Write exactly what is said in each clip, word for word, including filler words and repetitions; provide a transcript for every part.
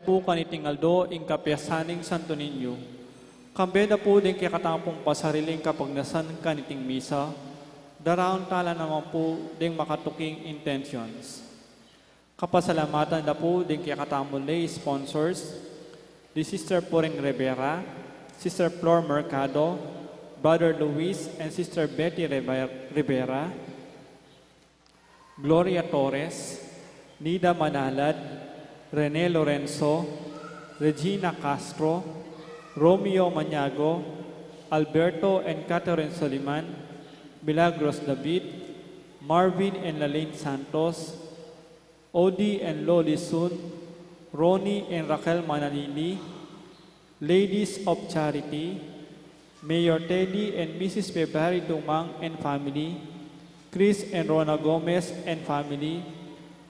Pu kaniting aldo ing kapiyasan ning Santo Niño. Kambe da pu ding kekatamung pasarili ing kapagnasan kaniting misa, daraun tala naman pu ding makatuking intentions. Kapasalamatan da pu ding kekatamung lay sponsors, di Sister Puring Rivera, Sister Flor Mercado, Brother Luis and Sister Betty Rivera, Gloria Torres, Nida Manalad, Rene Lorenzo, Regina Castro, Romeo Maniago, Alberto and Catherine Soliman, Milagros David, Marvin and Lalaine Santos, Odi and Loli Sun, Ronnie and Raquel Manalili, Ladies of Charity, Mayor Teddy and Missus February Dumang and family, Chris and Rona Gomez and family,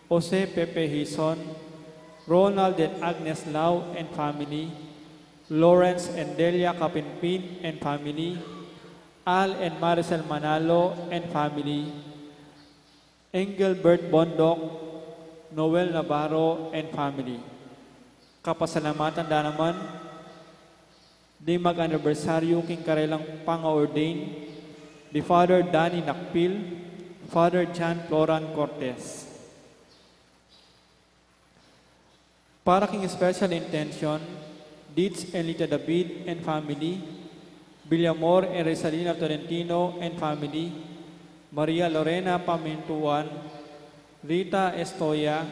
Jose Pepe Hison, Ronald and Agnes Lau and family, Lawrence and Delia Capinpin and family, Al and Maricel Manalo and family, Engelbert Bondoc, Noel Navarro and family. Kapasalamatan da naman ding mag-anibersaryu king karelang panga-ordain, di Father Danny Nakpil, Father John Floran Cortez. Para king special intention, Dids and Lita David and family, Villamor and Resalina Tolentino and family, Maria Lorena Pamintuan, Rita Estoya,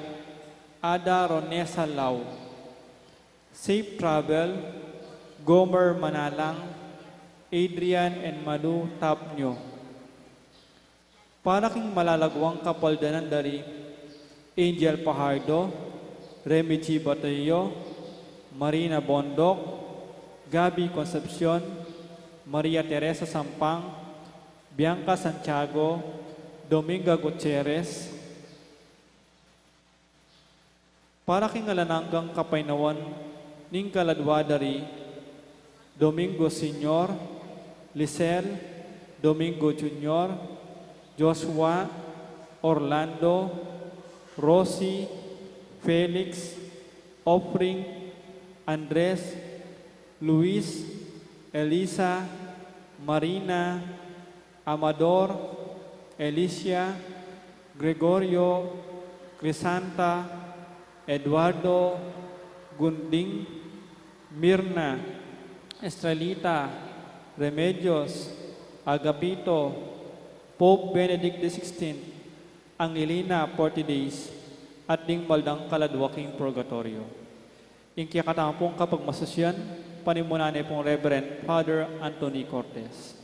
Ada Ronesa Lau. Safe travel, Gomer Manalang, Adrian and Malu Tapnyo. Para king malalaguang kapaldanan da ri Angel Pajardo, Remy G. Batillo, Marina Bondoc, Gabby Concepcion, Maria Teresa Sampang, Bianca Santiago, Dominga Gutierrez, Para king alang anggang kapaynawan ning kaladua da ri Domingo Senior, Lisel, Domingo Junior, Joshua, Orlando, Rosie, Felix, Offering, Andres, Luis, Elisa, Marina, Amador, Elicia, Gregorio, Crisanta, Eduardo, Gunding, Mirna, Estrelita, Remedios, Agapito, Pope Benedict the sixteenth, Angelina, forty days, at ding maldang kaladua king purgatorio. Ing kekatamung kapagmasusian, panimunan ne pung Reverend Father Anthony Cortez.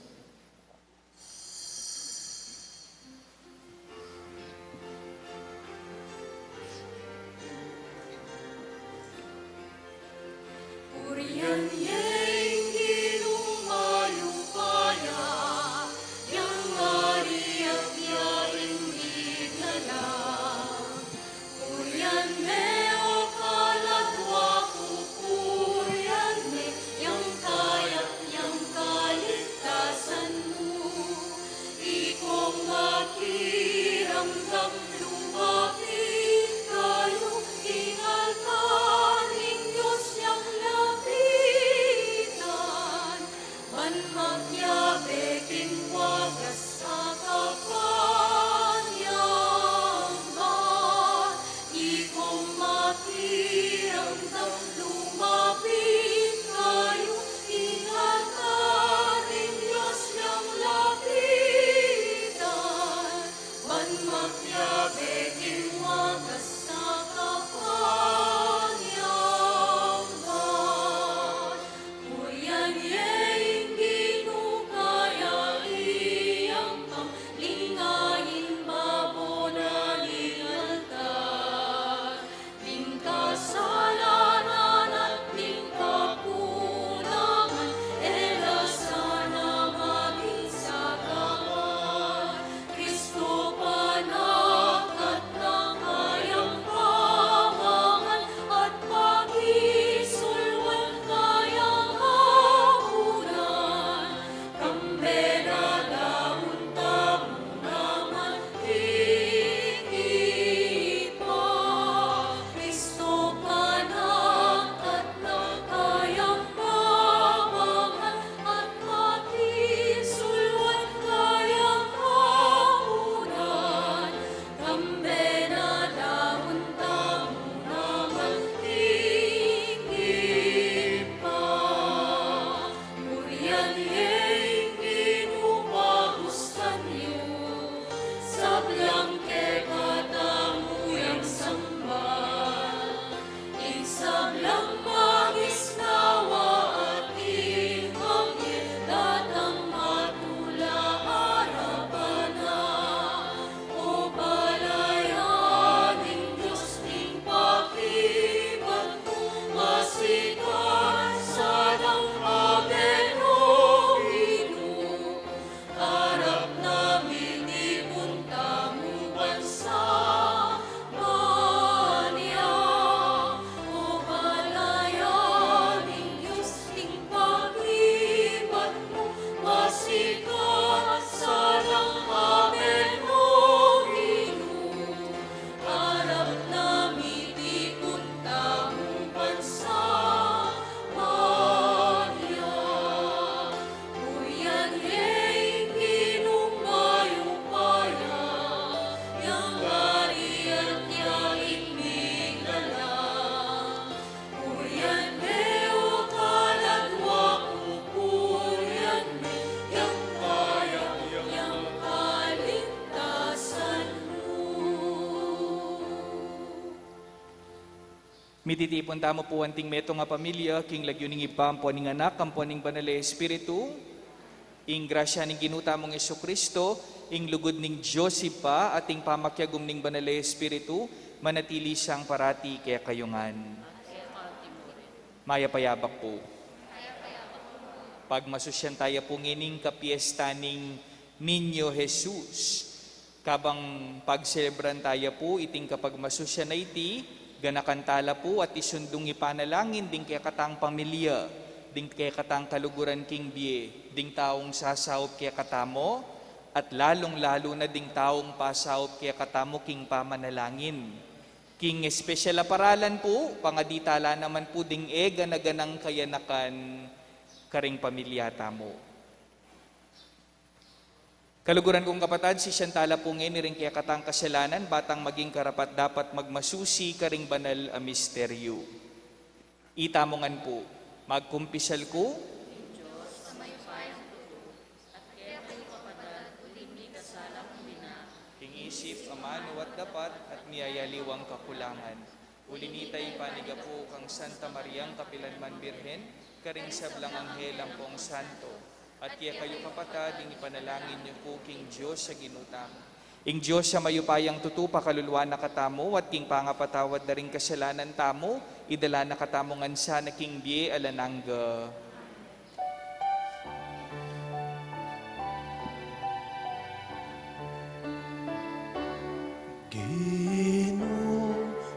Mititipun tamu pu anting metung a pamilya, king lagyu ning Ibpa, ampo ning Anak, ampo ning Banal a Espiritu. Ing grasya ning Ginu tamung Jesucristo, ing lugud ning Dios Ibpa, at ing pamakiagum ning Banal a Espiritu, manatili sang parati kekayu ngan. Mayap a yabak pu. Pagmasusyan taya pu ngening kapiesta ning Niño Jesus. Kabang pagselebran taya pu iting kapagmasusyan a iti, ganakan tala pu at isundung ipanalangin ding kekatang pamilya, ding kekatang kaluguran king bie, ding taung sasaup kekatamu, at lalung-lalu na ding taung pasaup kekatamu king pamanalangin. King espesyal a paralan pu, pangadi tala naman pu ding e gana-ganang kayanakan karing pamilya tamu. Kaluguran kung kapatad, sisian tala pu ngeni ring kekatang kasalanan, ba tang maging karapat-dapat magmasusi karing banal a misteryu. Itamu ngan pu, magkumpisal ku king isip, amanu at dapat, at miyayaliwang kakulangan. Uli nita, ipaniga ku kang Santa Mariang kapilanman Birhen, karing sablang anghel ampong santo, at kekayu kapatad, ing ipanalangin yu ku king Dios a Ginu tamu. Ing Dios a mayupayang tutu pakaluluan na katamu, at king pangapatawad da ring kasalanan tamu, idala na katamu ngan sana king bie alang angga. Ginu,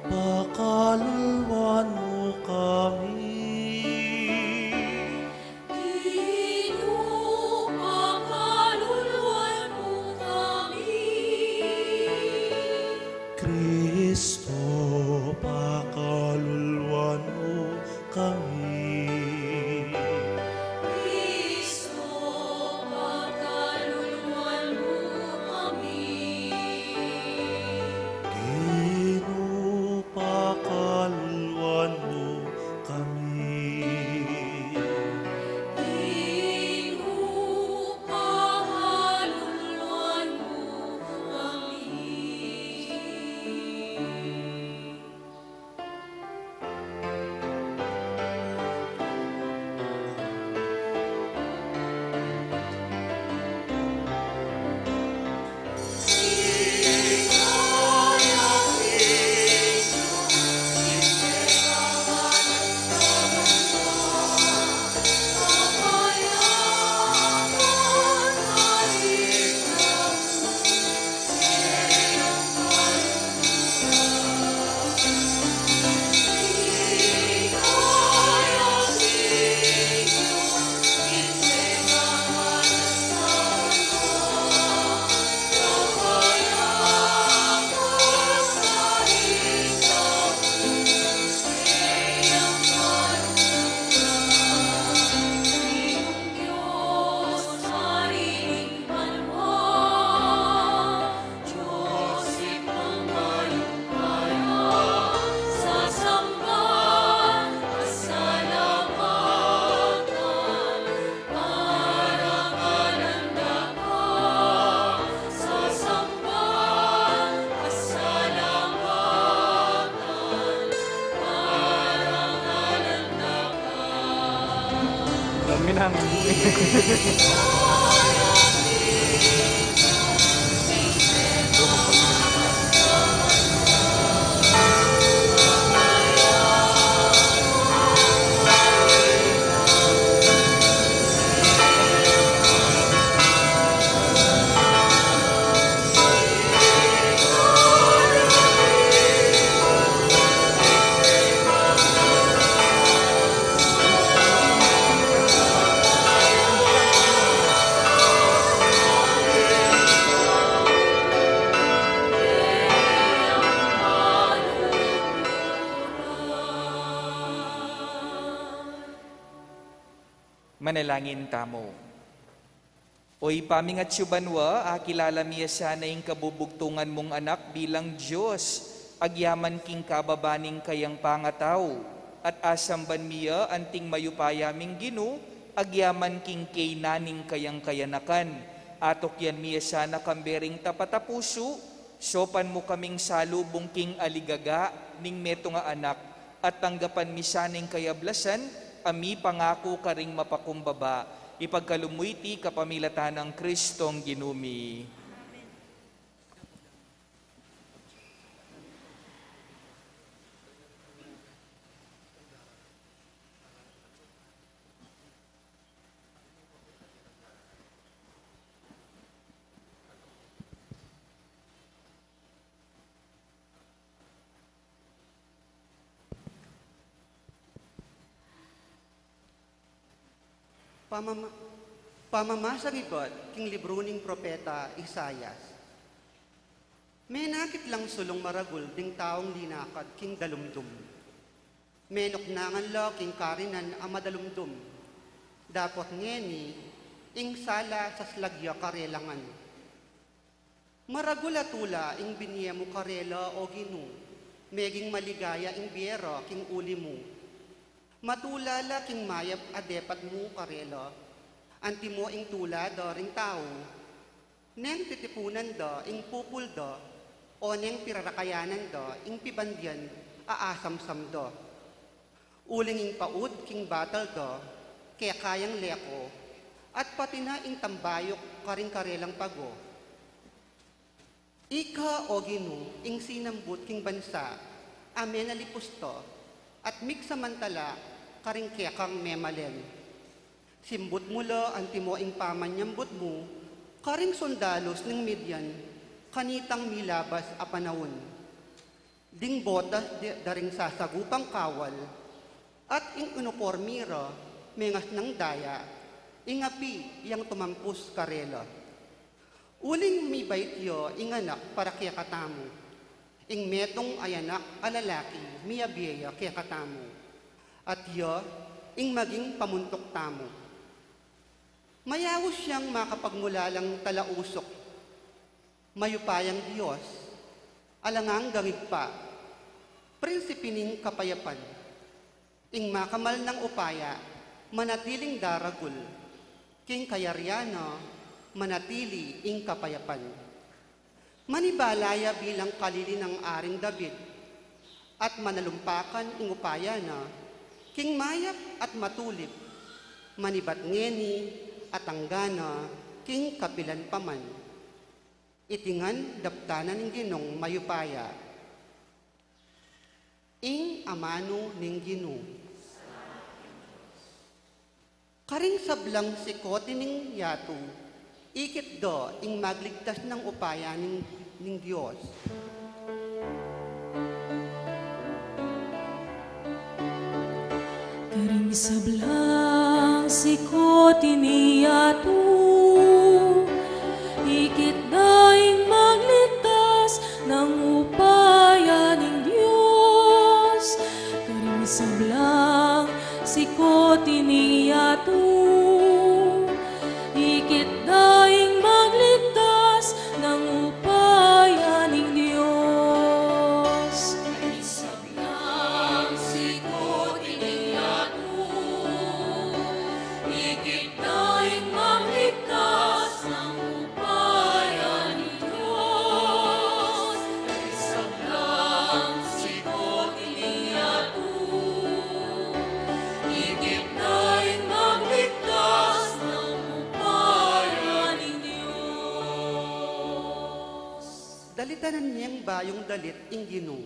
pakaluluan mu kami. Ginu, pakaluluan mu kami. Kristo, pakaluluan mu kami. Kristo, pakaluluan mu kami. Ginu, pakaluluan mu kami. Ginu, pakaluluan mu kami. Minang. Manalangin tamu. O Ibpa ming atsu banua, akilala mi ya sana ing kabubugtungan mung Anak bilang Dios, agyaman king kababa ning kayang pangatau, at asamban mi ya anting mayupaya ming Ginu, agyaman king kaynan ning kayang kayanakan. Atukyan mi ya sana kambe ring tapat a pusu, saupan mu kaming salubung king aligaga ning metung a anak, at tanggapan mi sa ning kayablasan a mipangaku karing mapakumbaba, ipagkalub mu iti kapamilatan nang Kristong Ginu mi. Pamama-, pamamasang ibat king libru ning propeta Isaias. Menakit lang sulung maragul ding taung linakad king dalumdum. Menuknangan la king karinan a madalumdum. Dapot ngeni, ing sala saslag ya karela ngan. Maragul a tula ing binie mu karela, O Ginu, meging maligaya ing bie ra king uli mu. Matula la king mayap a depat mu karela, antimo ing tula da ring tau, neng titipunan da ing pupul da, o neng pirarakayanan da ing pibandian a asamsam da. Uling ing paud king batal da, keka yang leko, at pati na ing tambayuk karing karelang pago. Ika, O Ginu, ing sinambut king bansa a menalipus ta, at migsamantala karing kekang memalen. Simbut mu la antimo ing pamanyambut mu karing sundalus ning Midian kanitang milabas a panaun. Ding botas di-, da ring sasagupang kawal, at ing uniporme ra mengasnang daya, ing api yang tumampus karela. Uling mibait ya ing anak para kekatamu, ing metung a anak a lalaki miabie ya kekatamu, at ya ing maging pamuntuk tamu. Mayaus yang makapagmulalang talausuk, mayupayang Dios, alang anggang ibpa, prinsipi ning kapayapan. Ing makamal nang upaya manatiling daragul, king kayarian na manatili ing kapayapan. Manibala ya bilang kalili nang Aring David, at manalumpakan ing upaya na king mayap at matulip, manibat ngeni at anggana king kapilan pa man. Iti ngan daptan na ning Ginung mayupaya. Ing amanu ning Ginu. Karing sablang sikut ning yatu, ikit da ing magligtas nang upaya ning, ning Dios. Karing sablang sikut ning yatu, ikit da ing magligtas nang upaya ning Dios. Karing sablang sikut ning yatu, ikit da ing magligtas nang upaya ning Dios. Karing sablang sikut ning yatu, ikit da ing magligtas nang upaya ning Dios. Karing sablang sikut ning yatu, ikit da ing magligtas nang upaya ning Dios. Dalitanan neng bayung dalit ing Ginu,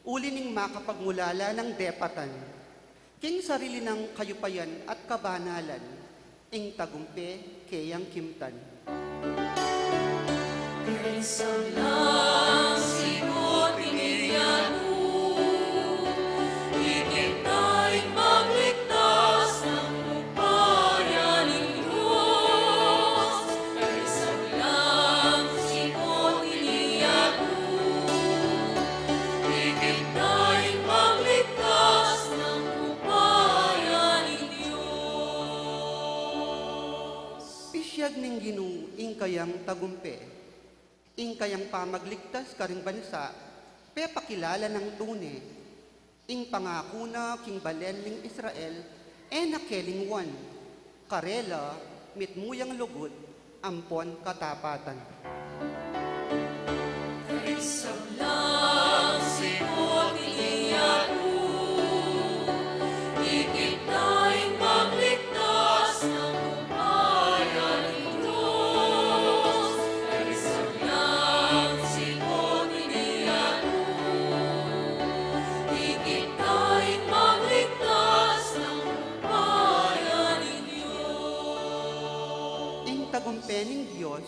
uli ning makapagmulala nang depatan. King sarili nang kayupayan at kabanalan, ing tagumpe keyang kimtan. Karing sablang sikut ning yatu, ikit da ing magligtas nang upaya ning Dios. Karing sablang sikut ning yatu, ikit da ing magligtas nang upaya ning Dios. Pisiag ning Ginu ing kayang tagumpe, ing kayang pamagligtas karing bansa, pepakilala nang tune. Ing pangaku na king balen ning Israel, e na kelingwan. Karela mitmu yang lugud ampon katapatan. Karing sablang sikut ning yatu, ning Dios,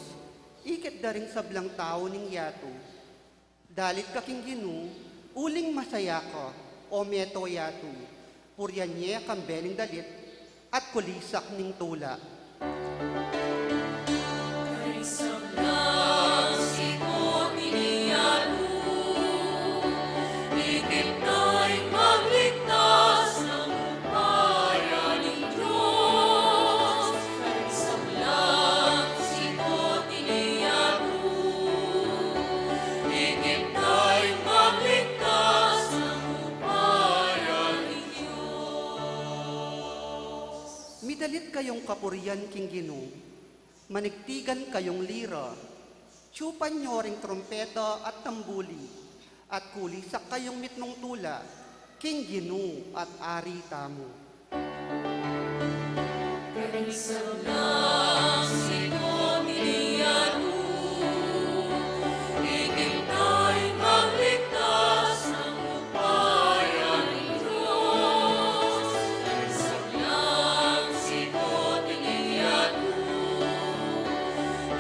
ikit da ring sablang tau ning yatu. Dalit ka king Ginu, uling masaya ka, o meto yatu. Purian ye kambe ning dalit, at kulisak ning tula. Karing sablang sikut ning yatu, ikit da ing magligtas nang upaya ning Dios. Karing sablang sikut ning yatu, ikit da ing magligtas nang upaya ning Dios. Midalit kayung kapurian king Ginu, manigtigan kayung lira, tiyupan yo ring trumpeta at tambuli, at kulisak kayung mitmung tula, king Ginu at Ari tamu. Karing sablang sikut ning yatu, ikit da ing magligtas nang upaya ning Dios. Karing sablang sikut ning yatu,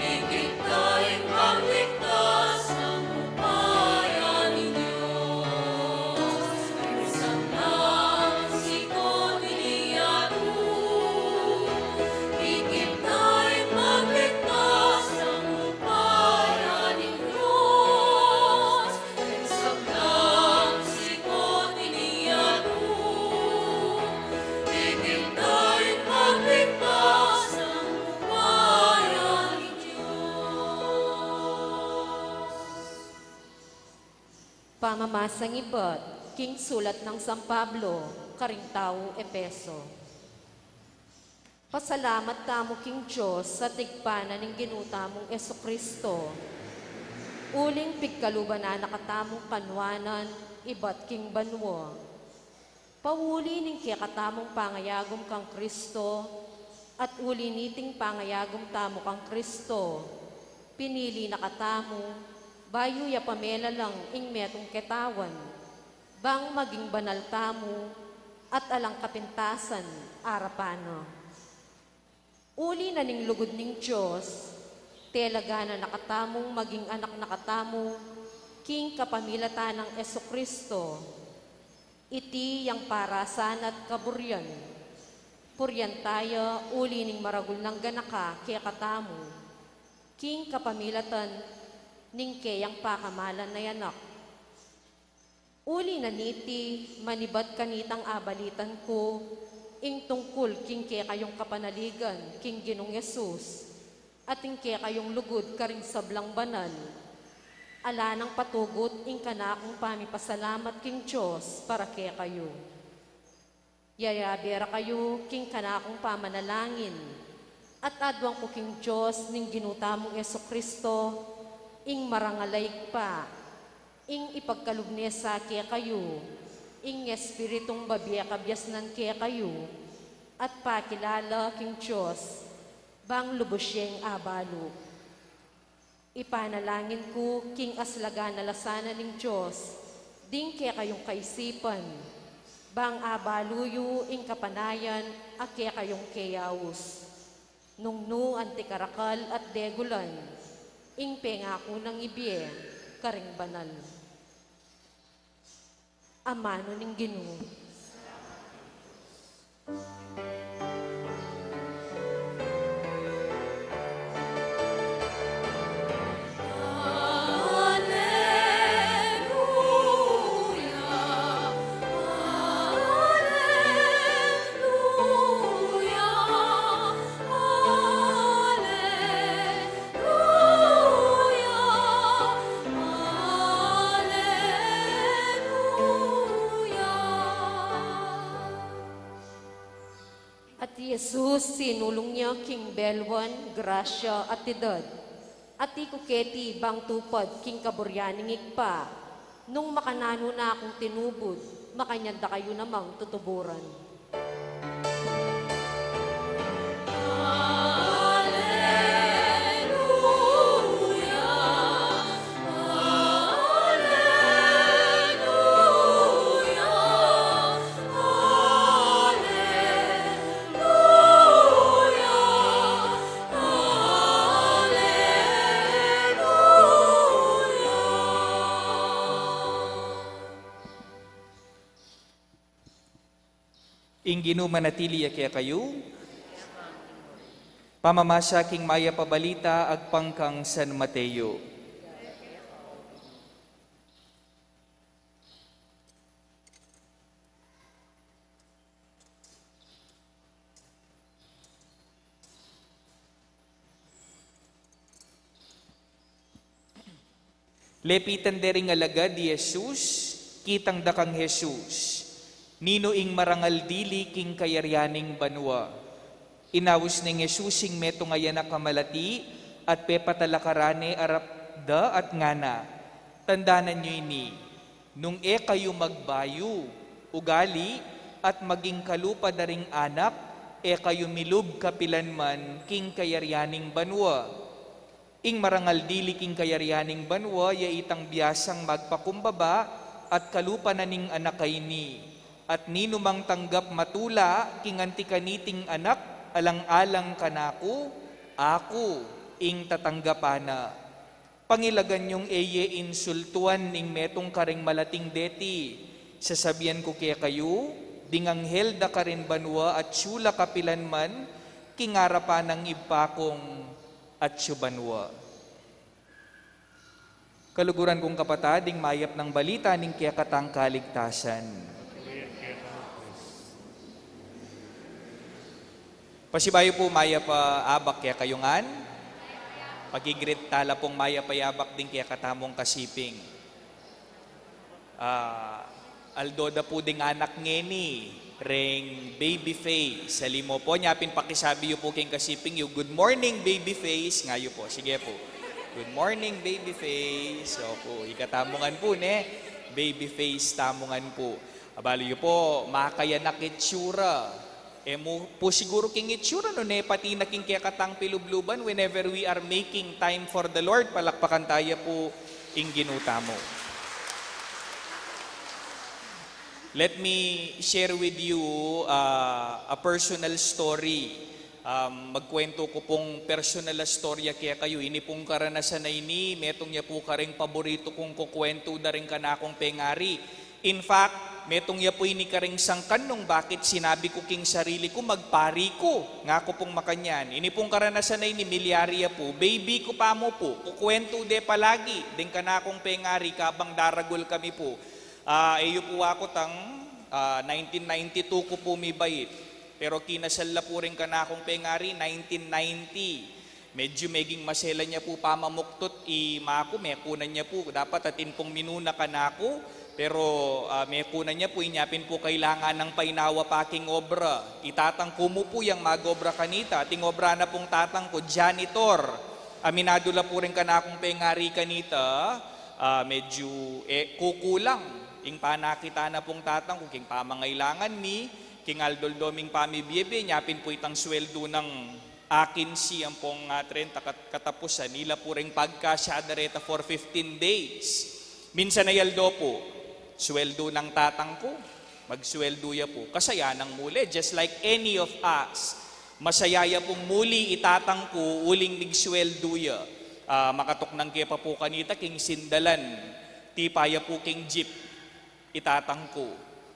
ikit da ing magligtas nang upaya ning Dios. Karing sablang sikut ning yatu, ikit da ing magligtas nang upaya ning Dios. Karing sablang sikut ning yatu, ikit da ing magligtas nang upaya ning Dios. Pamamasang ibat king sulat nang San Pablo karing tau Efeso. Pasalamat tamu king Dios at Ibpa na ning Ginu tamung Jesucristo, uling pigkaluban na na katamung kanuanan ibat king banua. Pauli ning kekatamung pangayagum kang Cristo, at uli niting pangayagum tamu kang Cristo, pinili na katamu, bayu ya pamela lang ing metung ketawan, bang maging banal tamu at alang kapintasan arapan na. Uli na ning lugud ning Dios, telaga na na katamung maging anak na katamu, king kapamilatan nang Jesucristo. Iti yang parasan at kaburian. Purian taya uli ning maragul nang ganaka kekatamu, king kapamilatan ning keyang pakamalan a Anak. Uli na niti, manibat kanitang abalitan ku ing tungkul king kekayung kapanaligan king Ginung Jesus, at ing kekayung lugud karing sablang banal, ala nang patugut ing kanakung pamipasalamat king Dios para kekayu. Yayabe ra kayu king kanakung pamanalangin, at aduan ku king Dios ning Ginu tamung Jesucristo, ing marangal a Ibpa, ing ipagkalub ne sa kekayu ing Espiritung babie kabiasnan kekayu, at pakilala king Dios, bang lubus yeng abalu. Ipanalangin ku king aslagan a lasanan ning Dios ding kekayung kaisipan, bang abalu yu ing kapanayan a kekayung keyaus, nung nu anti karakal at degulan ing pengaku nang ibie karing banal. Amanu ning Ginu. At i Jesus, sinulung ya king beluan, grasya at idad. Ati ku keti bang tupad king kaburian ning Ibpa, nung makananu na kung tinubud, makanyan da kayu namang tutuburan. Ing Ginu manatili ya kekayu. Pamamasa king Mayap a Balita agpang kang San Mateo. Lepitan de ring alagad i Jesus, kitang da kang Jesus, "Ninu ing marangal dili king kayarian ning banua?" Inaus neng Jesus ing metung a anak a malati at pepatalakaran ne arap da at ngana, "Tandanan yu ini, nung e kayu magbayu, ugali, at maging kalupa da ring anak, e kayu milub kapilanman king kayarian ning banua. Ing marangal dili king kayarian ning banua ya itang biasang magpakumbaba at kalupa na ning anak a ini. At ninumang tanggap matula king anti kaniting anak alang-alang kanaku, aku ing tatanggapan na. Pangilagan yung e ye insultuan ning metung karing malating deti. Sasabian ku kekayu, ding anghel da karin banua atsu la kapilanman king arapan nang Ibpa kung atsu banua." Kaluguran kung kapatad, ing mayap nang balita ning kekatang kaligtasan. Pasibayu pu, mayap a abak kekayu ngan. Paki-greet tala pung mayap a abak ding kekatamung kasiping. Ah, aldo da pu ding anak ngeni, reng Baby Face. Ali mu pu, nya pin pakisabi yu pu king kasiping yu, "Good morning, Baby Face." Ngayu pu, sige pu. "Good morning, Baby Face." Opu, ikatamu ngan pu, ne? Baby Face tamu ngan pu. Abalu yu pu, makayanak itsura. E mu pu siguru king itsura, nune pati na king kekatang pilubluban, whenever we are making time for the Lord, palakpakan taya pu ing Ginu tamu. Let me share with you, uh, a personal story. Um, magkuwentu ku pung personal a storya kekayu. Ini pung karanasan a ini, metung ya pu karing paboritu kung kukuwentu da ring kanakung pengari. In fact, metung ya pu ini karing sangkan nung bakit sinabi ku king sarili ku, "Magpari ku." Ngaku pung makanyan. Ini pung karanasan a ini, milyari ya pu. Baby ku pa mu pu, kukuwentu de palagi ding kanakung pengari kabang daragul kami pu. Ah, e yu pu akutang, ah, nineteen ninety-two ku pu mibait. Pero kinasal la pu ring kanakung pengari, nineteen ninety. Medyu meging maselan ya pu pamamuktut i maku, mekunan ya pu, dapat atin pung minuna kanaku, pero, ah, mekunan ya pu, inya pin pu kailangan nang painawa pa king obra. I tatang ku mu pu yang mag-obra kanita, ating obra na pung tatang ku, janitor. Aminadu la pu ring kanakung pengari kanita, ah, medyu, e, kukulang ing panakit na pung tatang ku king pamangailangan mi, king aldo-aldo ming pamibie-bie, inya pin pu itang sweldu nang akin siyam pung, ah, trenta kat-, katapusan, ila pu ring pagkasya da reta for fifteen days. Minsan a aldo pu, sweldu nang tatang ku, magsweldu ya pu. Kasaya nang muli, just like any of us. Masaya ya pung muli i tatang ku, uling migsweldu ya. Ah, makatuknang ke pa pu kanita, king sindalan, tipa ya pu king jeep i tatang ku.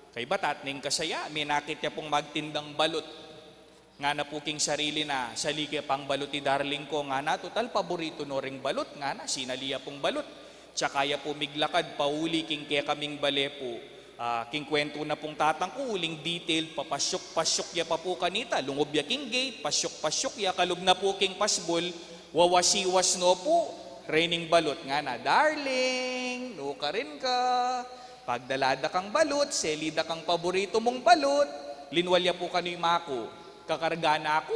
Kaybat at ning kasaya, menakit ya pung magtindang balut. Ngana pu king sarili na, "Sali ke pang balut i darling ko," ngana, "tutal paboritu no ring balut," ngana, sinali ya pung balut. Tsaka ya pu miglakad pauli king kekaming bale pu. Ah, king kwentu na pung tatang ku, uling detail, papasyuk-pasyuk ya pa pu kanita, lungub ya king gate, pasyuk-pasyuk ya, kalub na pu king pasbul, wawasiwas no pu, rening balut, ngana, "Darling, nukarin ka?" Pagdala da kang balut, seli da kang paboritu mung balut, linwal ya pu kanu i maku, "Kakarga na ku."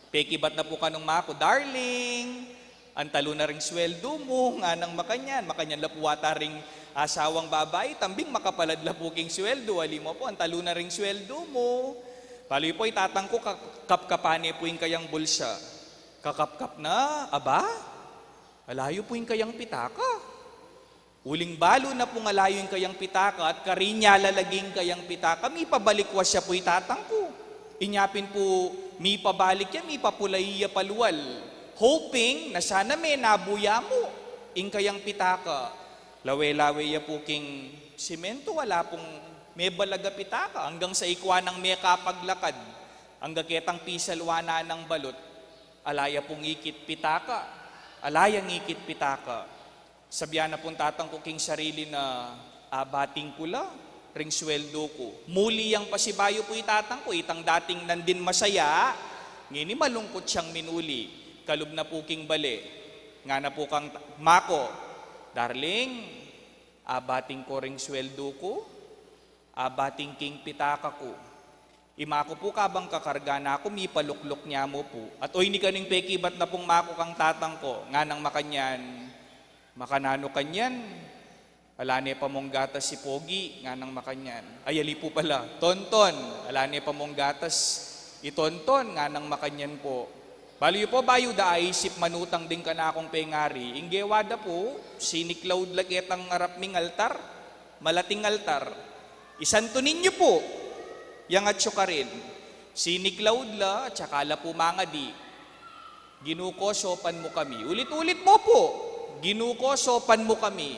Pekibat na pu kanung maku, "Darling, antalu na ring sweldu mu," nganang makanyan. Makanyan la pu wata ring asawang babai, tambing makapalad la pu king sweldu, "Ali mu pu, antalu na ring sweldu mu." Balu yu pu i tatang ku, ka-, kapkapan ne pu ing kayang bulsa. Kakapkap na, aba, ala yu pu ing kayang pitaka. Uling balu na pung ala yu ing kayang pitaka at karin ya la laging kayang pitaka, mipabalik wa sya pu i tatang ku. Inya pin pu mipabalik ya, mipapula ya palual, hoping na sana menabu ya mu ing kayang pitaka. Lawe-lawe ya pu king semento, ala pung Mebalaga pitaka, anggang sa ikwa nang mekapaglakad, anggang ketang pisalwa na nang balut, ala ya pung ikit pitaka, ala yang ikit pitaka. Sabyan na pung tatang ku king sarili na, "Abating ku la ring sweldo ku." Muli yang pasibayu pu i tatang ku, itang dating nandin masaya, ngeni malungkut yang minuli. Kalub na pu king bale, ngana pu kang ta-, "Mako, darling, abating ko ring sweldo ku, abating king pitaka ku." I mako pu kabang kakarga na ku, mipalukluk ne mu pu. At oyni kanu ing pekibat na pung mako kang tatang ku, nganang makanyan, "Makananu kanyan? Ala ne pa mung gatas i Pogi," nganang makanyan. Ay, ali pu pala, "Tonton, ala ne pa mung gatas i Tonton," nganang makanyan pu. Balu yu pu, bayu da aisip manutang ding kanakung pengari, ing gewa da pu, siniklaud la ketang arap ming altar, malating altar. I Santo Niño pu yang atyu karin. Siniklaud la, tsaka la pu mangadi, "Ginu ko, saupan mu kami." Ulit-ulit mu pu, "Ginu ko, saupan mu kami."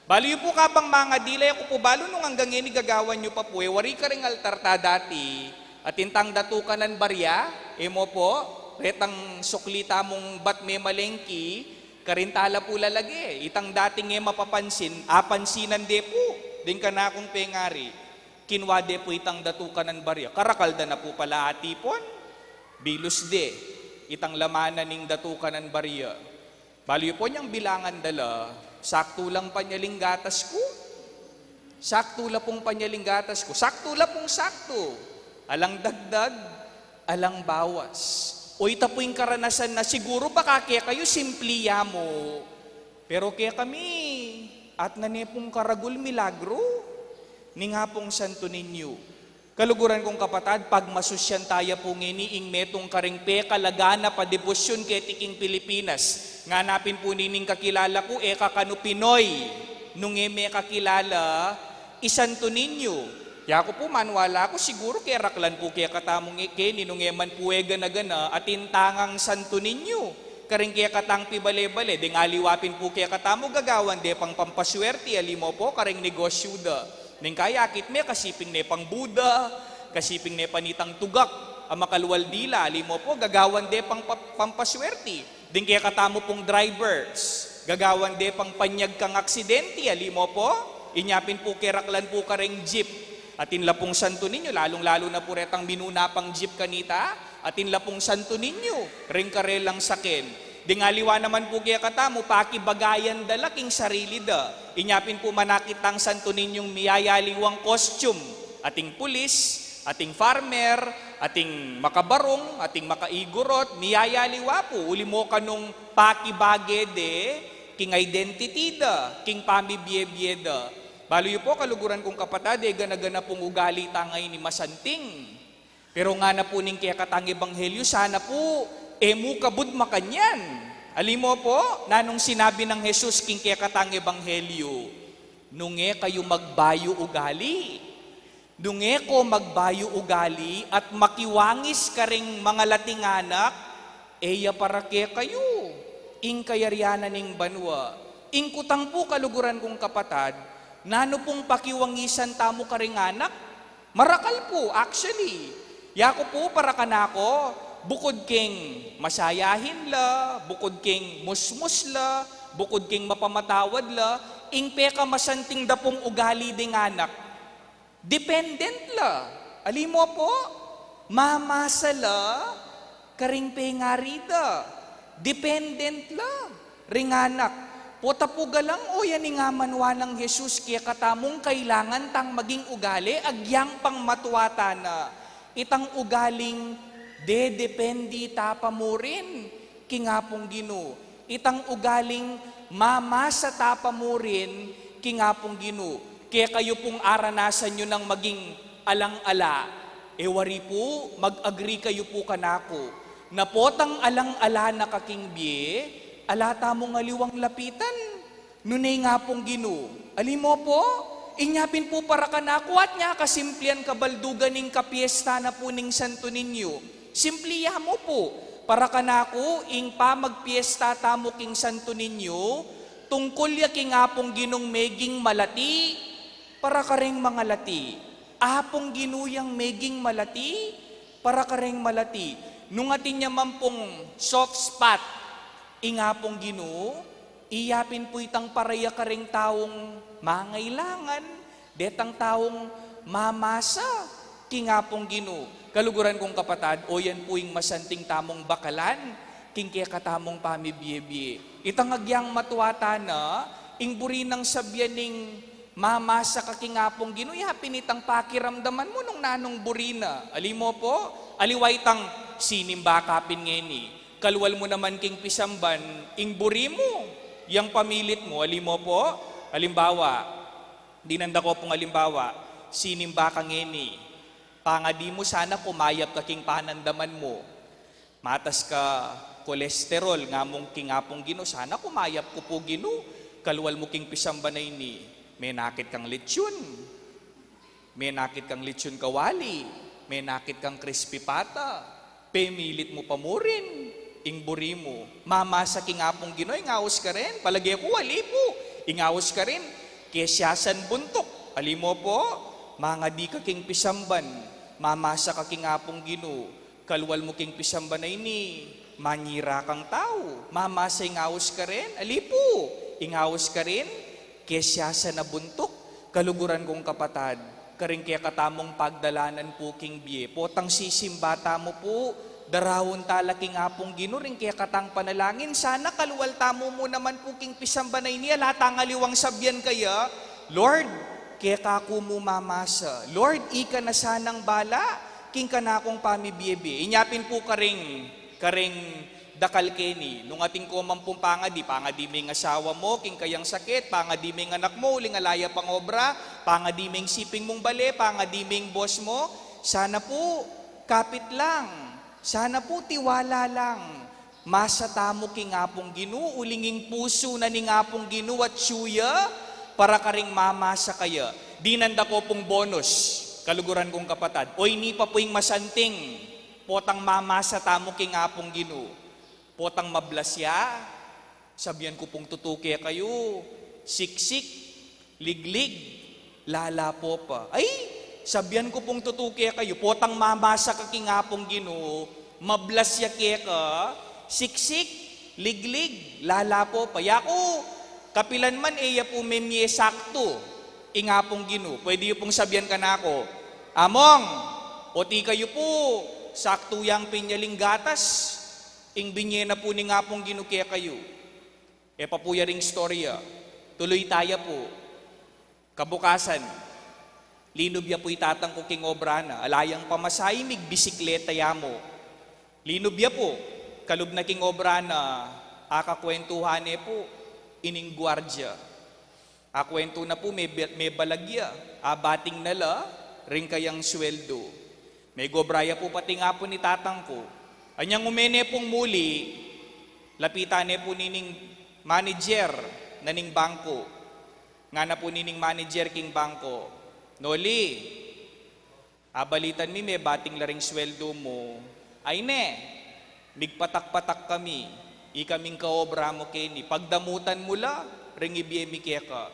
Balu yu pu, kabang mangadi la, e ku pu balu nung anggang ngeni gagawan yu pa pu, e wari karing altar ta dati, atin tang datukanan barya, e mu pu, retang sukli tamung bat memalengki, karin ta la pu lalage, itang dating e mapapansin, apansinan de pu ding kanakung pengari. Kinwa de pu itang datukanan barya. Karakal da na pu pala atipun. Bilus de itang laman na ning datukanan barya. Balu yu pu, inyang bilangan da la, saktu lang panyaling gatas ku. Saktu la pung panyaling gatas ku. Saktu la pung saktu. Alang dagdag, alang bawas. O, ita pu ing karanasan na siguru baka kekayu simpli ya mu. Pero kekami, atna ne pung karagul, milagru ning Apung Santo Niño. Kaluguran kung kapatad, pagmasusyan taya pu ngeni ing metung karing pekalaganap a debosyun keti king Pilipinas. Ngana pin pu nining kakilala ku, e ka kanu Pinoy nung e me kakilala i Santo Niño. Yaku pu, maniwala ku, siguru keraklan pu kekatamu nge-, keni nung e man pu e gana-gana, atin tangang Santo Niño karing kekatang pibale-bale. Deng aliwa pin pu kekatamu gagawan de pang pampaswerti, ali mu pu, karing negosyu da. Neng kayakit me, kasiping ne pang Buda, kasiping ne panitang tugak a makalwal dila, ali mu pu, gagawan de pang pa-, pampaswerti. Ding kekatamu pung drivers, gagawan de pang panyag kang aksidenti, ali mu pu. Inya pin pu keraklan pu kareng jeep. Atin la pung Santo Niño, lalung-lalu na pu retang minuna pang jeep kanita, atin la pung Santo Niño ring karelang saken. Ding aliwa naman pu kekatamu, pakibagayan da la king sarili da. Inya pin pu manakit tang Santo Niñong miyayaliwang costume, ating pulis, ating farmer, ating makabarung, ating makaigurot, miyayaliwa pu, uli mu kanung pakibage de king identity da, king pamibie-bie da. Balu yu pu, kaluguran kung kapatad, e gana-gana pung ugali tang ngeni masanting. Pero ngana pu ning kekatang ebanghelyu, sana pu e mu kabud makanyan. Ali mu pu, nanung sinabi nang Jesus king kekatang ebanghelyu? Nung e kayu magbayu ugali. Nung e ko magbayu ugali at makiwangis karing mangalating anak, e ya para kekayu ing kayarian ning banua. Ing kutang pu, kaluguran kung kapatad, nanu pung pakiwangisan tamu karing anak? Marakal pu, actually. Yaku pu, para kanaku, bukud king masayahin la, bukud king musmus la, bukud king mapamatawad la, ing pekamasanting da pung ugali ding anak, dependent la. Ali mu pu, mamasa la karing pengari da. Dependent la ring anak. Pota pu galang, o, yan ing amanwa nang Jesus kekatamung kailangan tang maging ugali, agyang pang matua ta na. Itang ugaling dedependi ta pa murin king Apung Ginu. Itang ugaling mamasa ta pa murin king Apung Ginu. Kekayu pung aranasan yu nang maging alang-ala, e wari pu, mag-agree kayu pu kanaku na potang alang-ala na ka king bie, ala tamung aliwang lapitan nune ing Apung Ginu. Ali mu pu, inya pin pu para kanaku, at nya kasimplian kabaldugan ning kapiesta na pu ning Santo Niño. Simpli ya mu pu, para kanaku, ing pamagpiesta tamu king Santo Niño, tungkul ya king Apung Ginung meging malati para karing mangalati. Apung Ginu yang meging malati para kareng malati. Nung atin ya man pung soft spot ing Apung Ginu, iya pin pu itang para ya kareng taung mangailangan, detang taung mamasa king Apung Ginu. Kaluguran kung kapatad, o yan pu ing masanting tamung bakalan king kekatamung pamibie-bie. Itang agyang matua tana, ing buri nang sabian ning mamasa ka king Apung Ginu, ya pin itang pakiramdaman mu nung nanung buri na. Ali mo pu, aliwa itang sinimba ka pin ngeni, kalual mu naman king pisamban ing buri mu, yang pamilit mu. Ali mo pu, alimbawa, dinan da ko pung alimbawa, sinimba ka ngeni, pangadi mu sana kumayap ka king panandaman mu. Matas ka kolesterol, ngamung king Apung Ginu, sana kumayap ku pu Ginu, kalual mu king pisamban a ini, menakit kang litsun, menakit kang litsun kawali, menakit kang crispy pata, pemilit mu pa murin ing buri mu. Mamasa king Apung Ginu ing aus karin? Palage ku, ali pu. Ing aus karin, kesiasan buntuk. Ali mo pu, mangadi ka king pisamban, mamasa ka king Apung Ginu, kalual mu king pisamban a ini, manyira kang tau. Mamasa ing aus karin? Ali pu, ing aus karin, kesiasan a buntuk. Kaluguran kung kapatad, karing kekatamung pagdalanan pu king bie, potang sisimba tamu pu, daraun tala king Apung Ginu ring kekatang panalangin, sana kalual tamu mu naman pu king pisamban a ini, ala tang aliwang sabian kaya, Lord, keka ku mu mamasa. Lord, ika na sanang bala king kanakung pamibie-bie. Inya pin pu karing, karing dakal keni, nung atin ko man pung pangadi, pangadi me ing asawa mu king kayang sakit, pangadi me ing anak mu uling ala ya pang obra, pangadi me ing siping mung bale, pangadi me ing boss mu, sana pu kapit lang, sana pu tiwala lang. Masa tamu king Apung Ginu, uling ing pusu na ning Apung Ginu atyu ya para karing mamasa kaya. Dinan da ko pung bonus, kaluguran kung kapatad. O ini pa pu ing masanting, potang mamasa tamu king Apung Ginu, potang mablasya, sabian ku pung tutu kekayu, siksik, liglig, lalapo pa. Ay, sabian ku pung tutu kekayu, potang mamasa ka king Apung Ginu, mablasya keka, siksik, liglig, lalapo pa. Yaku, kapilan man e ya pu memie saktu ing Apung Ginu. Pwede yu pung sabian kanaku, Among, oti kayu pu, saktu yang pinyaling gatas ing binie na pu ning Apung Ginu kekayu. E pa pu ya ring istorya. Tuluy taya pu. Kabukasan, linub ya pu i tatang ku king obra na. Ala yang pamasahe, migbisikleta ya mu. Linub ya pu. Kalub na king obra na, akakwentuhan ne pu ining guardia. Akwentu na pu, me, mebalag ya, abating na la ring kayang sweldo. Megobra ya pu pati ing apu ning tatang ku. Anyang ume ne pung muli, lapitan ne pu nining manager na ning bangko. Ngana pu nining manager king bangko, Noli, abalitan mi mebating la ring sweldo mu. Ay ne, migpatak-patak kami, ikaming kaobra mu keni, pagdamutan mu la ring ibie mi keka.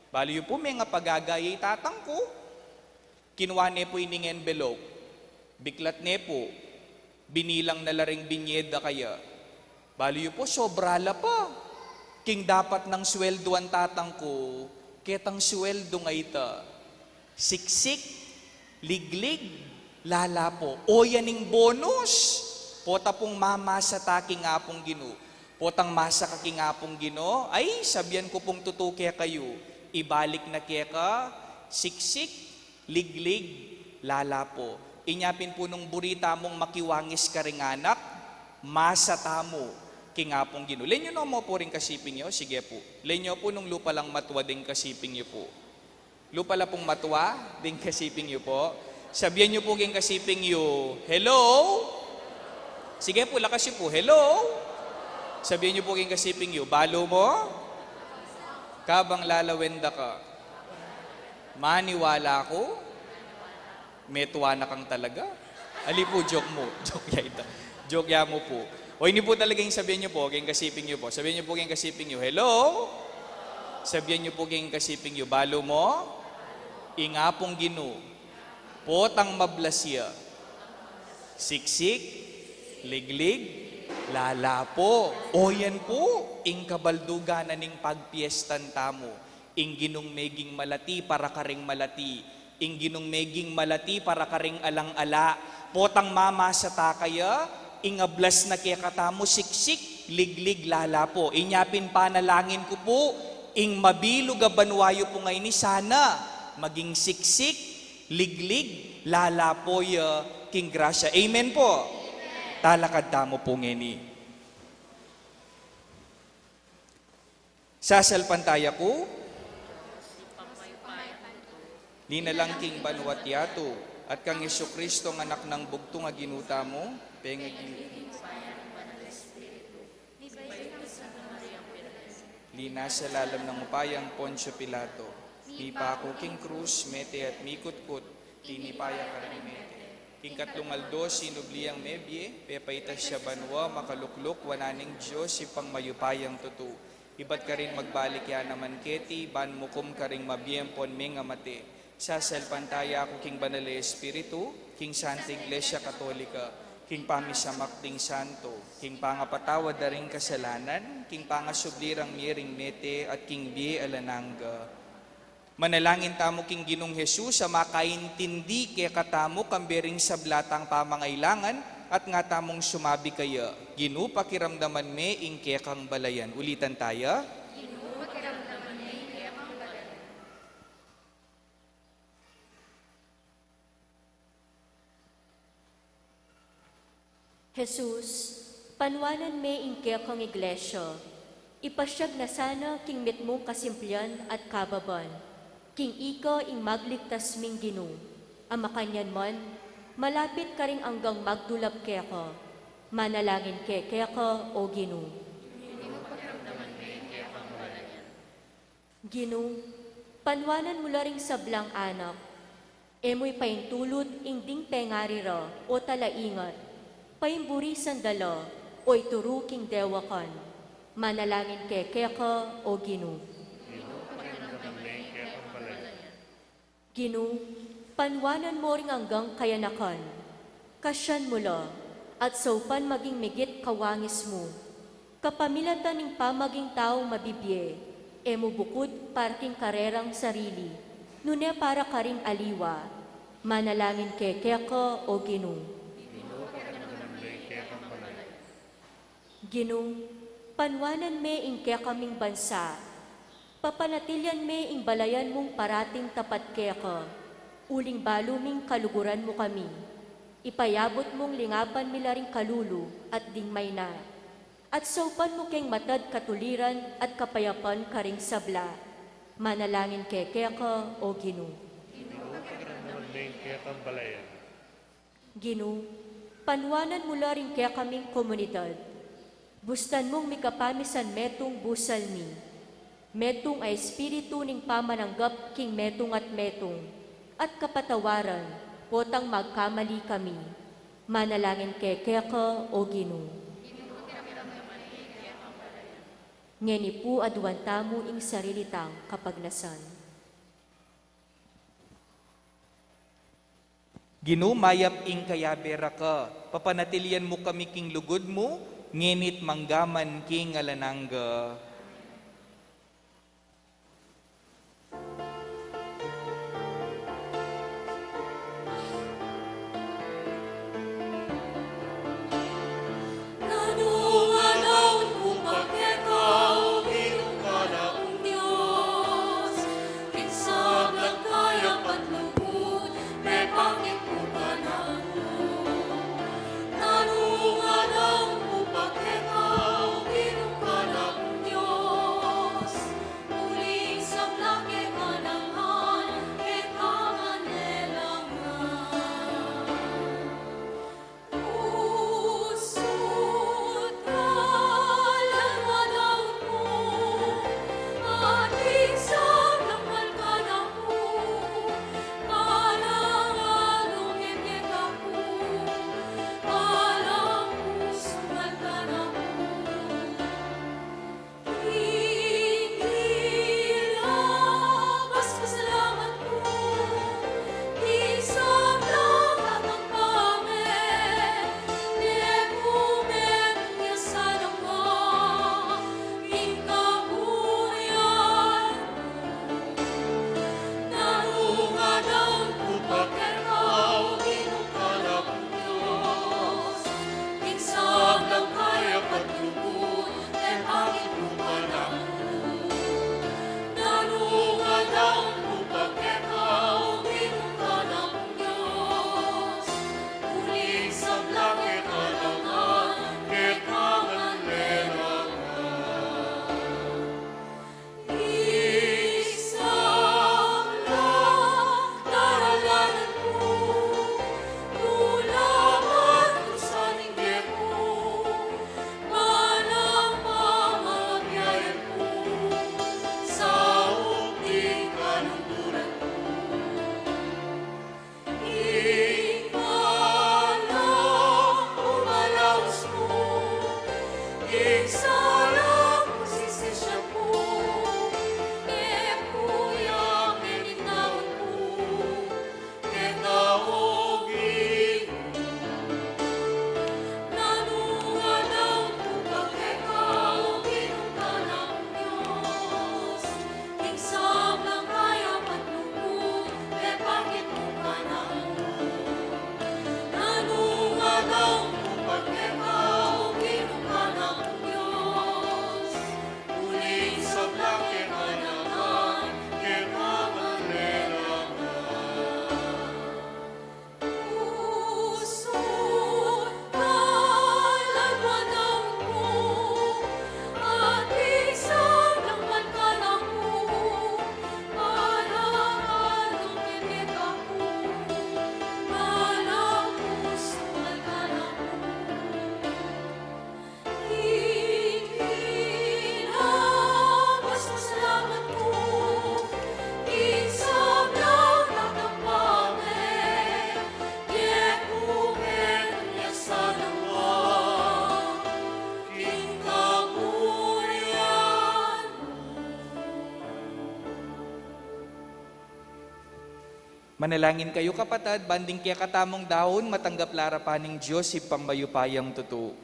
Balu yu pu, mengapagaga ya i tatang ku. Kinua ne pu ining envelope, biklat ne pu, binilang na la ring binie da kaya. Balu yu pu, sobra la pa king dapat nang swelduan tatang ku, ketang sweldu nga ita. Siksik, liglig, lalapo. O yan ing bonus. Pota pung mamasa ta king Apung Ginu. Potang masa ka king Apung Ginu, ay, sabian ku pung tutu kekayu, ibalik na keka, siksik, liglig, lalapo. Inya pin pu nung buri tamung makiwangis karing anak, masa tamu king Apung Ginu. Lenyu no mu pu ring kasiping yu, sige pu. Lenyu pu nung lupa lang matua ding kasiping yu pu. Lupa la pung matua ding kasiping yu pu. Sabian yu pu king kasiping yu, "Hello?" Sige pu, lakas yu pu, "Hello?" Sabian yu pu king kasiping yu, "Balu mu? Kabang lalawen da ka, maniwala ku, metua na kang talaga." Ali pu, joke mu. Joke ya ita. Joke ya mu pu. O, ini pu talaga ing sabian yu pu king kasiping yu pu. Sabian yu pu king kasiping yu, "Hello?" Sabian yu pu king kasiping yu, "Balu mu? Ing Apung Ginu, Potang mablas ya. Siksik, liglig, lalapo. O yan pu, ing kabaldugan na ning pagpiestan tamu. Ing Ginung meging malati para karing malati. Ing Ginung meging malati para karing alang-ala. Potang mamasa ta kaya, ing ablas na kekatamu siksik, liglig, lalapo. Inya pin panalangin ku pu, ing mabilug a banua yu pu ngeni sana maging siksik, liglig, lalapo ya king grasya. Amen pu. Talakad tamu pu ngeni. Sasalpantaya ku, linalang king banua't yatu, at kang Jesucristo, ang Anak nang Bugtung a Ginu tamu, pengagin Linasa lalam nang upayang Poncio Pilato. Mipaku king krus, mete at mikutkut, tinipa ya karing mete. King katlung aldo, sinubli yang mebie, pepaitas ya banua, makalukluk wanan ning Dios, Ibpang mayupayang tutu. Ibat karin magbalik ya naman keti, ban mukum karing mabie ampon mengamate. Sasalpantaya ku king Banal a Espiritu, king Santa Iglesia Katolika, king pamisamak ding santo, king pangapatawad da ring kasalanan, king pangasubli rang mie ring mete, at king bie alang angga. Manalangin tamu king Ginung Jesus, a makaintindi kekatamu kambe ring sabla tang pamangailangan, at nga tamung sumabi kaya, Ginu, pakiramdaman me ing kekang balayan. Ulitan taya. Ginu, pakiramdaman me ing kekang balayan. Jesus, panuanan me ing kekang iglesia, ipasiag na sana king mitmung kasimplian at kababan, king ika ing magligtas ming Ginu, a makanyan man, malapit karing anggang magdulap keka, manalangin ke keka, O Ginu. Ginu, panuanan mu la ring sablang anak, e mu ipaintulut ing ding pengari ra o talaingat, paimburisan da la o ituru king dewakan. Manalangin ke keka, O Ginu. Ginu, panuanan mu ring anggang kayanakan. Kasian mu la, at saupan maging migit kawangis mu. Kapamilatan ning pamaging taung mabibie, e mu bukud para king karerang sarili, nune para karing aliwa. Manalangin ke keka, O Ginu. Ginu, panuanan me ing kekaming bansa. Papanatilian me ing balayan mung parating tapat keka, uling balu ming kaluguran mu kami. Ipayabut mung lingapan mi la ring kalulu at ding maina. At saupan mu keng matad katuliran at kapayapan karing sabla. Manalangin ke keka, O Ginu. Ginu, pakiramdaman me ing kekang balayan. Ginu, panuanan mu la ring kekaming komunidad. Bustan mung mikapamisan metung busal mi, metung a espiritu ning pamananggap king metung at metung, at kapatawaran potang magkamali kami. Manalangin ke keka, O Ginu. Ngeni pu aduan tamu ing sarili tang kapagnasan. Ginu, mayap ing kayabe ra ka, papanatilian mu kami king lugud mu, ngeni't manggaman king alang angga. Nanu nga naun ku pa keka, o Ginu, kanaung Dios, king sablang kayap at lugud, mepakit ku kanamu. Nanu nga naun ku pa keka, o Ginu, kanaung Dios, Manalangin kayu, kapatad, ban ding kekatamung daun matanggap la arapan ning Dios Ibpang mayupayang tutu.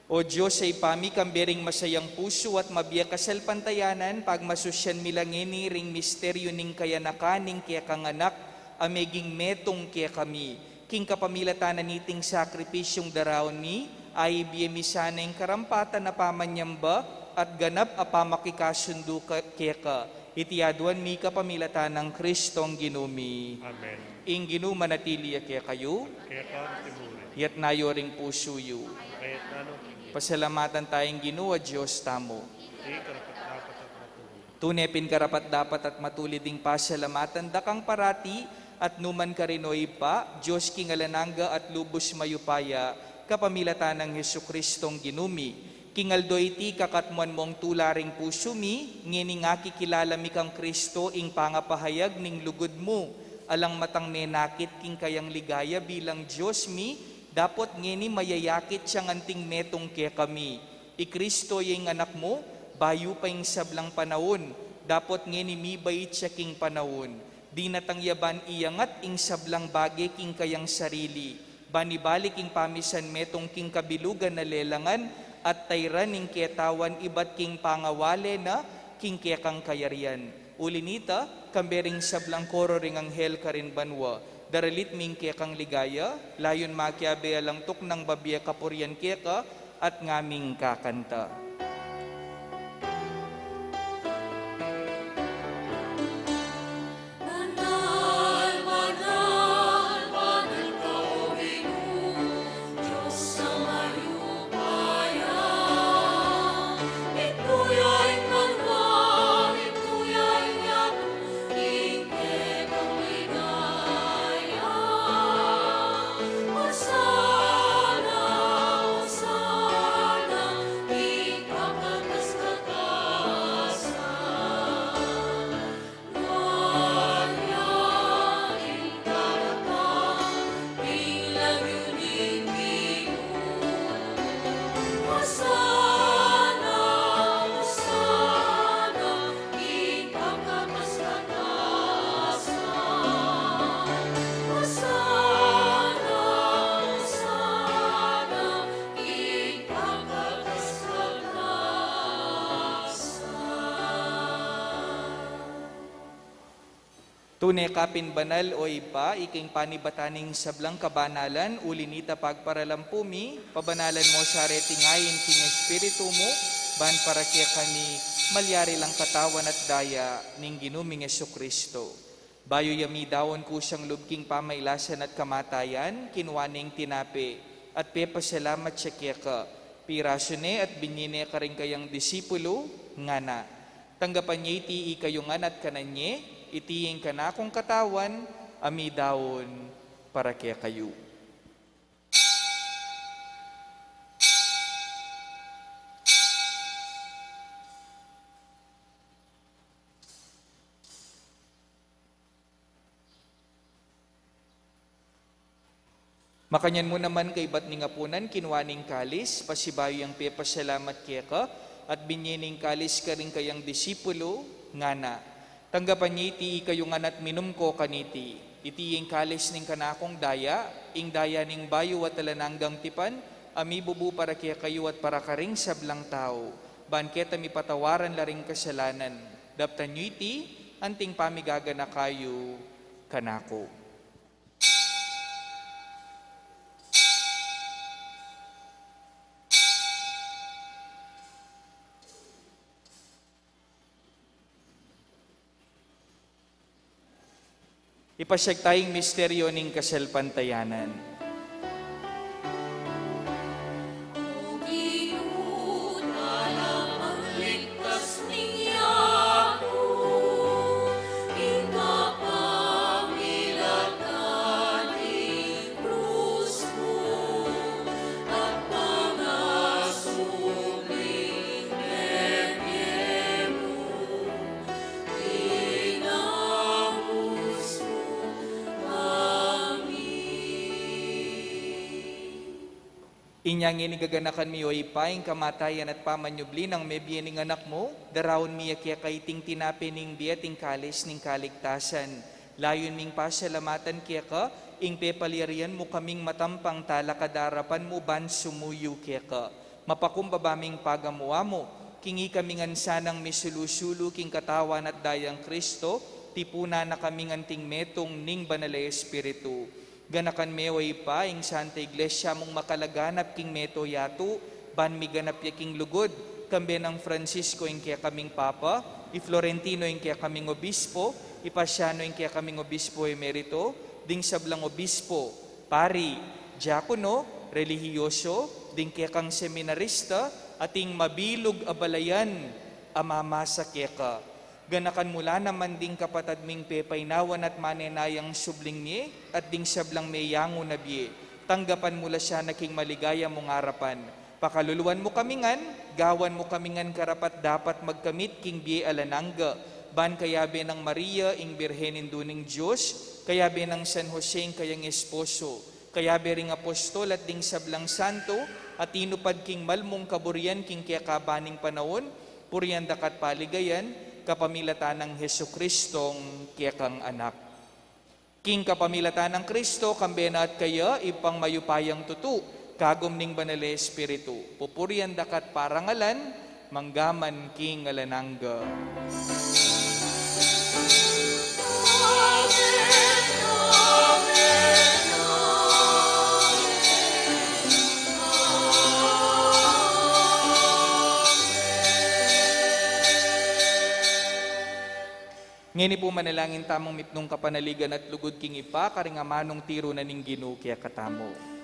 O Dios a Ibpa mi, kambe ring masayang pusu at mabie kasalpantayanan, pagmasusyan mi la ngeni ring misteryu ning kayanakan ning kekang Anak a meging metung kekami. King kapamilatan na niting sakripisyung daraun mi, a ibie mi sana ing karampatan a pamanyamba at ganap a pamakikasundu ka-, keka. Iti aduan mi kapamilatan nang Kristong Ginu mi. Amen. Ing Ginu manatili ya kekayu. Keka mu rin. Itas yu ring pusu yu. Itas mu rin. Pasalamatan taya ing Ginu a Dios tamu. Iti karapat-dapat at matulid. Tune pin karapat-dapat at matulid ing pasalamatan da kang parati at nukarin man, o Ibpa, Dios king alang angga at lubus mayupaya, kapamilatan nang Jesukristong Ginu mi. King aldo iti, kakatmuan mung tula ring pusu mi, ngening akikilala mi kang Kristo ing pangapahayag ning lugud mu, alang matang menakit king kayang ligaya bilang Dios mi, dapot ngeni mayayakit yang anting metung kekami. I Kristo ya ing Anak mu, bayu pa ing sablang panaun, dapot ngeni mibait ya king panaun. Dinatang ya ban iyangat ing sablang bage king kayang sarili, ban ibalik ing pamisan metung king kabilugan a lelangan, at tairan ing ketawan ibat king pangawale na king kekang kayarian. Uli nita, kambe ring sablang koro ring anghel karin banua, daralit mi ing kekang ligaya, layun makiabe alang tuknang babie kapurian keka, at ngaming kakanta. Banal, banal, banal ka, O Ginu, Dios a mayupaya. Mitmu ya ing banua, mitmu ya ing yatu, ing kekang ligaya. Hosana, Hosana, king kakatas-katasan. Tune ka pin banal, O Ibpa, ika ing panibatan ning sablang kabanalan, uli nita pagparalampu mi, pabanalan mu sa reting ain king Espiritu mu, ban para kekami malyari lang katawan at daya ning Ginu ming Jesucristo. Bayu ya midaun kusang lub king pamailasan at kamatayan, kinua ne ing tinape, at pepasalamat ya keka, pirasu ne at binye ne karing kayang disipulu, ngana: Tanggapan ye iti ikayu ngan at kanan ye, iti ing kanakung katawan, a midaun para kekayu. Makanyan mu naman kaybat ning apunan, kinua ne ing kalis, pasibayu yang pepasalamat keka, at binye ne ing kalis karing kayang disipulu, ngana: Tanggapan ye iti ikayu ngan at minum ko kaniti. Iti ing kalis ning kanakung daya, ing daya ning bayu at alang anggang tipan, a mibubu para kekayu at para karing sablang tau, ban keta mipatawaran la ring kasalanan. Daptan yu iti, anting pamigaganaka yu kanaku. Ipasyag taya ing misteryu ning kasalpantayanan. Inya ngeni gaganakan mi, o Ibpa, ing kamatayan at pamanyubli nang mebie ning Anak mu, daraun mi ya keka iting tinape ning bie at ing kalis ning kaligtasan. Layun ming pasalamatan keka ing pepalyarian mu kaming matampang talakad king arapan mu ban sumuyu keka. Mapakumbaba ming pagamu-amu, king ikami ngan sanang misulu-sulu king katawan at dayang Kristo, tipunan na kaming anting metung ning Banal a Espiritu. Ganakan me, o Ibpa, ing Santa Iglesia mung makalaganap king mabilug a yatu, ban miganap ya king lugud, kambe nang Francisco ing kekaming Papa, i Florentino ing kekaming Obispo, i Pasiano ing kekaming Obispo Emerito, ding sablang obispo, pari, diakono, relihiyoso, ding kekang seminarista, at ing mabilug a balayan a mamasa keka. Ganakan mu la naman ding kapatad ming pepainawan at manenayang subling mie, at ding sablang meyangu na bie. Tanggapan mu la sana king maligaya mung arapan. Pakaluluan mu kami ngan, gawan mu kami ngan karapat-dapat magkamit king bie alang angga, ban kayabe nang Maria, ing Birhen Indu ning Dios, kayabe nang San Jose ing kayang esposo, kayabe ring apostol at ding sablang santo, a tinupad king malmung kaburian king kekaban ning panaun, purian da ka at paligayan, kapamilatan nang Jesucristong kekang Anak. King kapamilatan nang Kristo, kambe na at kaya, Ibpang mayupayang tutu, kagum ning Banal a Espiritu, pupurian da ka at parangalan, manggaman king alang angga. Ngeni pu manalangin tamung mipnung kapanaligan at lugud king Ibpa, karing amanung tiru na ning Ginu kekatamu.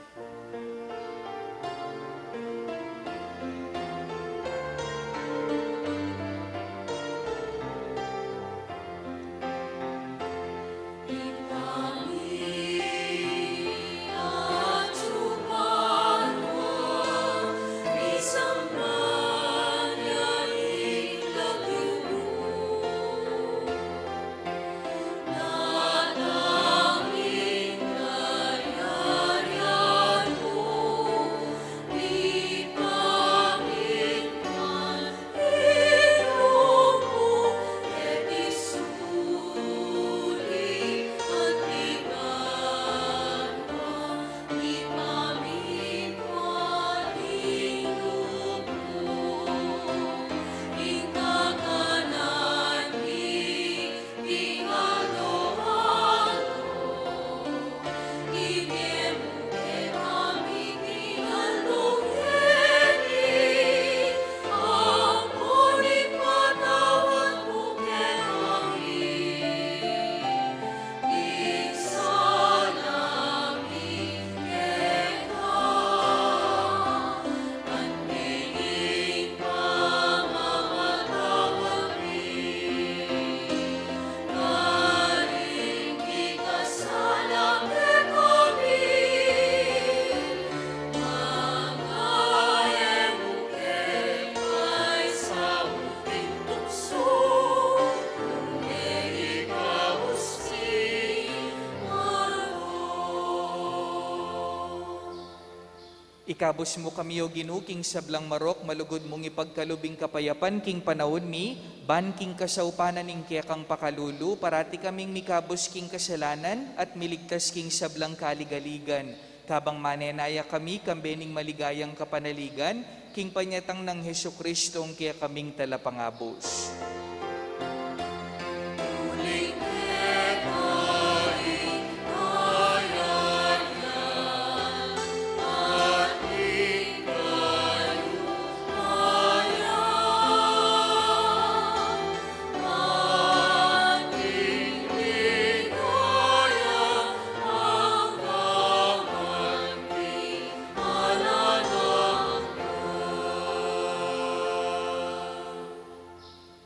Ikabus mu kami, O Ginu, king sablang marok, malugud mung ipagkalub ing kapayapan king panaun mi, ban king kasaupan na ning kekang pakalulu, parati kaming mikabus king kasalanan at miligtas king sablang kaligaligan. Kabang manenaya kami kambe ning maligayang kapanaligan, king panyatang nang Jesucristong kekaming Talapangabus.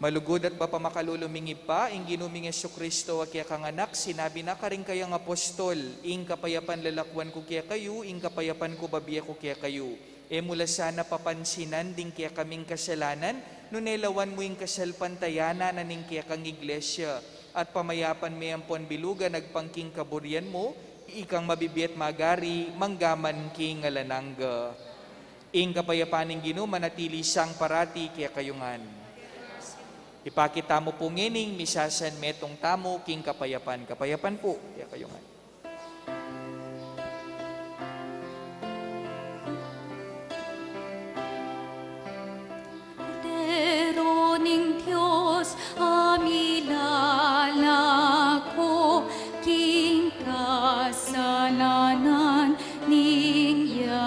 Malugud at mapamakalulu ming Ibpa, ing Ginu ming Jesucristo, a kekang Anak, sinabi na karing kayang apostol, ing kapayapan lalakwan ku kekayu, ing kapayapan ku babie ku kekayu. E mu la sana papansinan ding kekaming kasalanan, nune lawan mu ing kasalpantayanan na ning kekang Iglesia, at pamayapan me ampon bilugan agpang king kaburian mu, ikang mabibie at magari, manggaman king alang angga. Ing kapayapan ning Ginu manatili sang parati kekayu ngan. Ipakit tamu pu ngening misasan, metung tamu king kapayapan. Kapayapan pu kekayu ngan. Kordero ning Dios, a milalako king kasalanan ning yatu.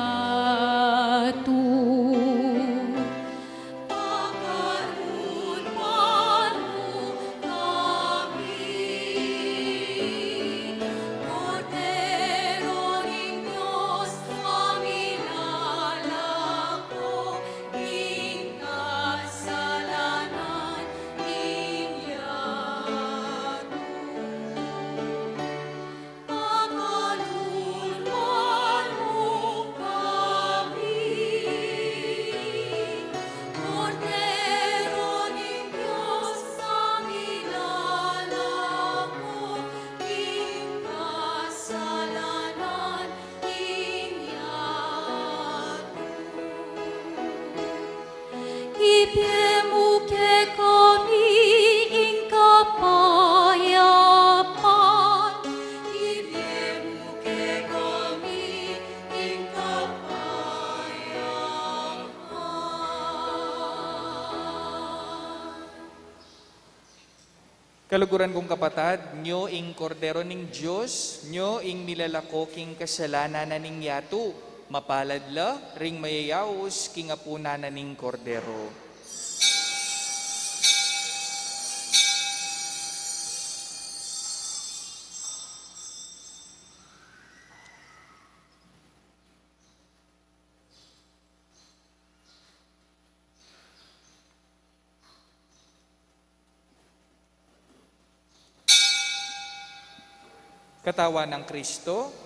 Pakalulwan mu kami. Kordero ning Dios, a milalako king kasalanan ning yatu. Pakalulwan mu kami. Kordero ning Dios, a milalako king kasalanan ning yatu. Ibie mu kekami ing kapayapan. Ibie mu kekami ing kapayapan. Kaluguran kung kapatad, nyo ing Kordero ning Dios, nyo ing milalako king kasalanan na ning yatu. Mapalad la ring mayayaus king apunan na ning Kordero. Katawan nang Kristo.